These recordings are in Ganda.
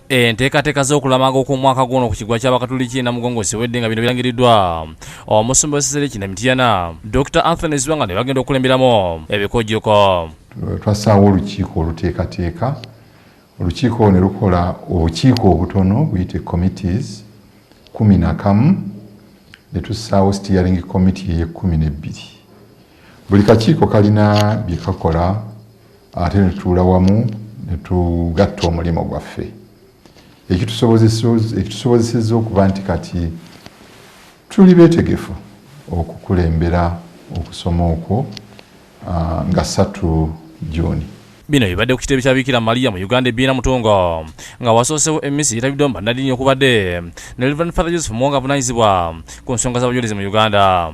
Enteekateeka z'okulamaga okw'omwaka guno ku kigwa ky'Abakatuliki e Namugongo ziwedde nga bino birangiriddwa omusumba w'essaza ly'e Kinda-Mityana, Dokita Anthony Zziwa nga ne bagenda okukulemberamu ebikujjuko. Twassaawo olukiiko oluteekateeka, olukiiko olwo ne lukola obukiiko obutono buyite committees 11 ne tussaawo steering committee ey'ekkumi n'ebbiri. Buli kakiiko kalina bye kakola ate ne tutuula wamu ne tugatta omulimu gwaffe ekitusobozesezza okuba nti kati tuli beetegefu okukulembera okusoma okwo nga 3 June. Bino bibadde ku kitebe kya Bikira Maria mu Uganda e Bbiina Mutungo nga wasooseewo emmisa eyetabiddwamu bannaddiini okubadde ne Rev. Father Joseph Muwonge avunaanyizibwa ku nsonga z'abajulizi mu Uganda.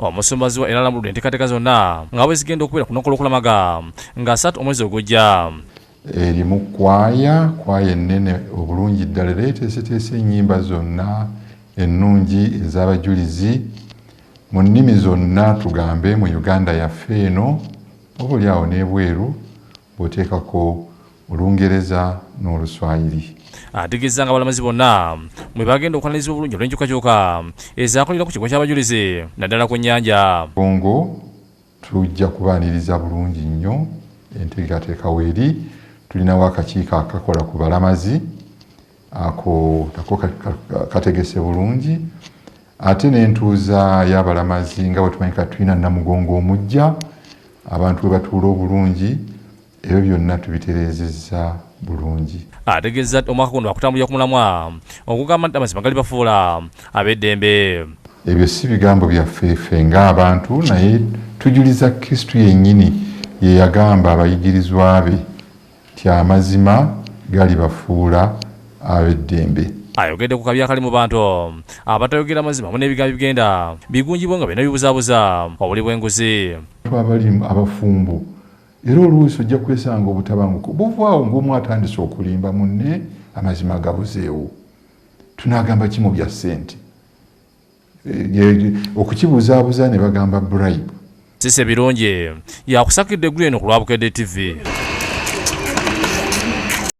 Omusumba Zziwa era alambuludde enteekateeka zonna nga bwe zigenda okubeera ku lunaku lw'okulamaga nga 3 omwezi ogujja. Erimu kwaya, kwaya ennene obulungi ddala era eteeseteese ennyimba zonna ennungi ez'abajulizi mu nnimi zonna tugambe mu Uganda yaffe eno oba oli awo n'ebweru bw'oteekako Olungereza n'Oluswayiri. Ategeezza nga abalamazi bonna mwe bagenda okwanirizibwa obulungi olw'enkyukakyuka ezaakolera ku kigwa ky'abajulizi naddala ku nnyanja. Congo tujja kubaaniriza bulungi nnyo, enteekateeka weeri, tulinawo akakiiko akakola ku balamazi ako nako kategese bulungi ate n'entuuza y'abalamazi nga bwe tumanyi kati tulina Namugongo omuggya abantu we batuula obulungi. Ebyo byonna tubitereezezza bulungi. Ategeezza nti omwaka guno bakutambulira ku mulamwa ogugamba nti amazima galibafuula ab'eddembe. Ebyo si bigambo byaffe ffe ng'abantu, naye tujuliza Kristo yennyini ye yagamba abayigirizwa be nti amazima galibafuula ab'eddembe. Ayogedde ku kabi akali mu bantu abatayogera mazima wamu n'ebigambo ebigenda bigunjibwa nga byonna bibuzaabuza obuli bw'enguzi. Abali abafumbo Era oluusi ojja kwesanga obutabanguko buvaawo ng'omu atandise okulimba munne, amazima gabuzeewo. Tunaagamba ki mu bya ssente? Okukibuzaabuza ne bagamba bribe. Cissy Birungi yakusakidde eggulu eno ku lwa Bukedde TV.